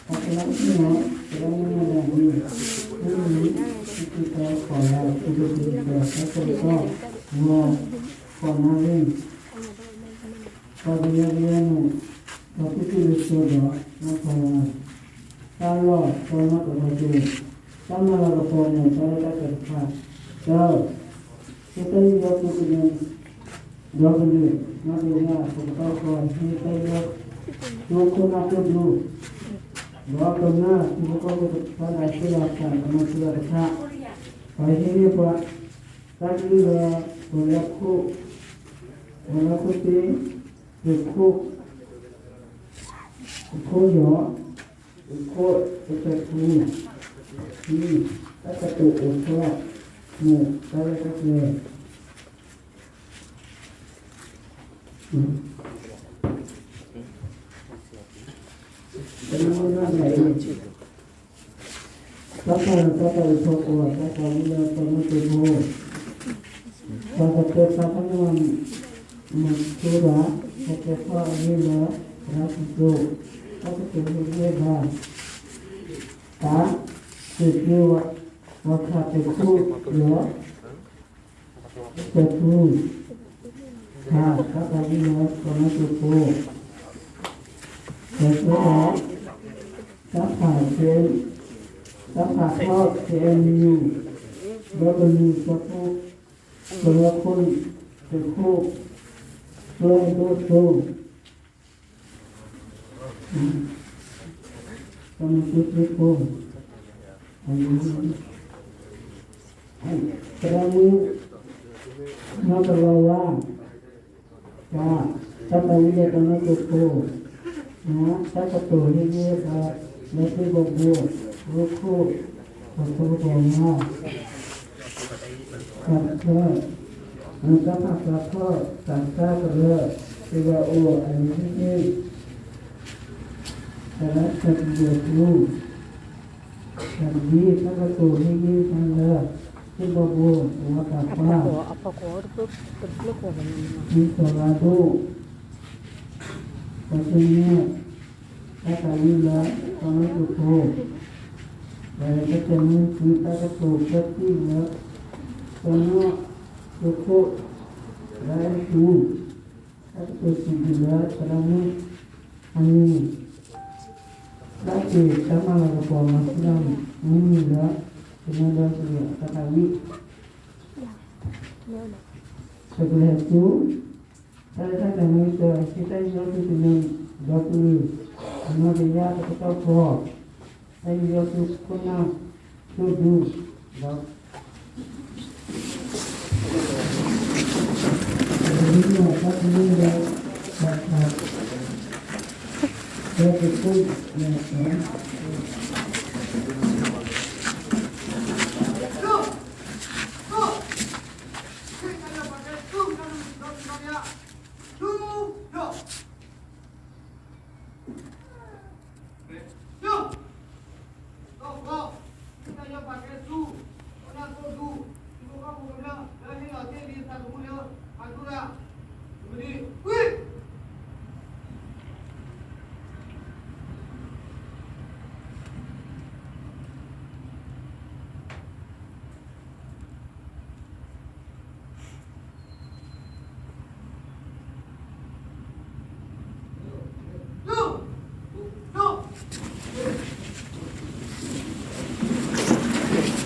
ပှၤကလါက့နီၤ ကလါမုၢ်နၤဒၣ်န့ၣ် မုၢ်နံၤ ခံဆံသၢ ဃိးလါ ခံကထိခံဆံသၢ တၢ်ဆၢကတီၢ် ဂီၤ ဃိးနၣ်ရံၣ် ပှၤကညီကညီန့ၣ် ပှၤကူၣ်သ့လၢကၠိဒီး နီၢ်ဖီလာ် တၢ်လီၢ် တီနီၣ်ကီၢ်ခီကၠိ တၢ်မၤလၤကပီၤန့ၣ် တၢ်ရဲၣ်တၢ်ကျဲၤတဖၣ် တၢ် ဟ့ၣ်တၢ်ယူးယီၣ်သုကညီ ဒီကလုာ် နီၢ်တယၢ် တကတီၢ်ဃီ ဟ့ၣ်တၢ်ယူးယီၣ် သုခိၣ်နၢ်သိၣ်ဒူ ဒီးကမျၢၢ်ထံဖိကီၢ်ဖိတဖၣ်လၢအစၢလီၤသး ကမၤစၢၤလီၤတဖၣ် ပှၤဟ့ၣ်ဂံၢ်ပှၤ တၢ်ကလုၢ်လၢ ပှၤလၢခိၣ် ပှၤလၢခိၣ်သ့ၣ် သုးခိၣ် သုးခိၣ်ယီၤ သုးခိၣ်တၢၢ်ထူ တၢ်ကတိၤအိၣ်ထီၣ် မ့ၢ်တၢ်ရဲၣ်တၢ်ကျဲၤ တၢ်ဖးလီၤတၢ်သးအုးဖီခိၣ် တၢ်သးဝံၣ်လၢပှၤမုၢ်ကျိၤဖိ ပှၤကတဲသးတၢ်မၤမုာ်ဆိဘၣ် ပှၤကဲထီၣ်အဂ့ၢ်လၢ သရၣ်စံးသိး တၢ်ကတိၤဟ့ၣ်ဂံၢ်ဘါ တၢ် သုးက့ ဝၤခးသုးခိၣ်ယီၤ တၢၢ်ထူ ခး တၢ်သးဝံၣ်လၢပှၤမုၢ်ကျိၤဖိ တၢ်ဆၢဒီး တၢ်ဖး တၢ်ဖးထီၣ် ကဲအံၤနူ ဒီးကလုာ်စၢဖှိၣ် ကရၢခိၣ် သုးခိၣ် ကျၢၢ်ဒိၣ်စိ တၢ်မၤစၢၤသုးခိၣ် သရၣ်မုၣ် နီၢ်ကလီၤဝါ က တၢ်သးဝံၣ်လၢပှၤမုၢ်ကျိၤဖိ တၢ်ကတိၤဟ့ၣ်ဂံၢ်ဘါ လၢသုးဘီဘိ ရိခိၣ် ပှၤဖိပှၤမါ တၢ်ဖး တၢ်ဖးဖျါထီၣ် တၢ်ဆါကရၢ တဂၤအိၣ်အလံာ်ဟ့ၣ်ဂံၢ် သရၣ်ဆၢကယီၤပူၤ တၢ်တဘျုး တၢ်ကတိၤဟ့ၣ်ဂံၢ်ဘါလၢ သုးဘီဘိ တဝီတၢ်ပှၢ် သုးစီၤလါဒိၣ် ပှၤဆၢန့ၣ် တၢ်သးဝံၣ်လၢ ပှၤမုၢ်ကျိၤဖိ ပှၤတၢ်ဆၢန့ၣ် သုတၢ်ကတိၤပၢတံၢ်လၢ ပှၤမုၢ်ကျိၤဖိ သရၣ်အဲၣ်စူ တၢ်ကတိၤစံးဘျုးလၢသရၣ်မုၣ်အမံၤ တၢ်က့ၤတၢ်မၤလၤကပီၤမၤဆူၣ်တၢ်မုၢ်နံၤလၢ ကညီဒီကလုာ်အတၢ်သးဝံၣ် တကလဲၤဆူ တၢ်ရဲၣ်တၢ်ကျဲၤမ့ၢ်တၢ် ဟ့ၣ်တၢ်ယူးယီၣ်သုးကညီဒီကလုာ် ကညီတယၢ်တကတီၢ်ဃီ တၢ်ယူးယီၣ်သုးခိၣ်နၢ်သိၣ်ဒူ ဒီး တၢ်ကလုၢ်လၢ တၢ်ခး တၢ်ကတိၤ တၢ်ရဲၣ်တၢ်ကျဲၤလၢ တၢ်မံၤဖိ ပကလဲၤလၢတၢ်ရဲၣ်တၢ်ကျဲၤလၢခံ, တၢ်ရဲၣ်တၢ်ကျဲၤလၢခံန့ၣ်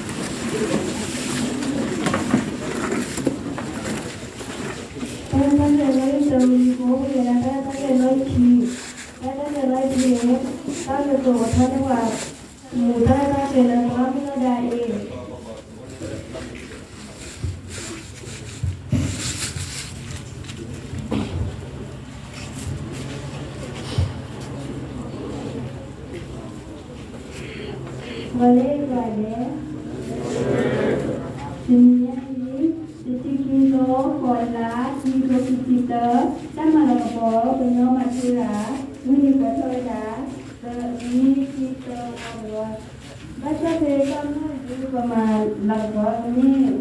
တၢ်ကတိၤအိၣ်ထီၣ်န့ၢ်ပှၤ မူၤတၢ်ရဲၣ်တၢ်ကျဲၤလၢပှၤမုၢ်လီၤဒၣ်အံၤ ဂီၤလၢဂီၤလၢ တနံၤညါအံၤ တဆံခံသီ ဃိးလါ ခံကထိခံဆံသၢ တၢ်မၤလၤကပီၤ ကညီမၤထူရၤ မုၢ်နံၤပှဲၤထီၣ်ဝဲဒၣ် သၢနွံ ခံသၢ ဝါ ဘၣ်ဆၣ်ဖဲတၢ်မုၢ်ဒုး ပမၤလၤကပီၤမ့ၢ်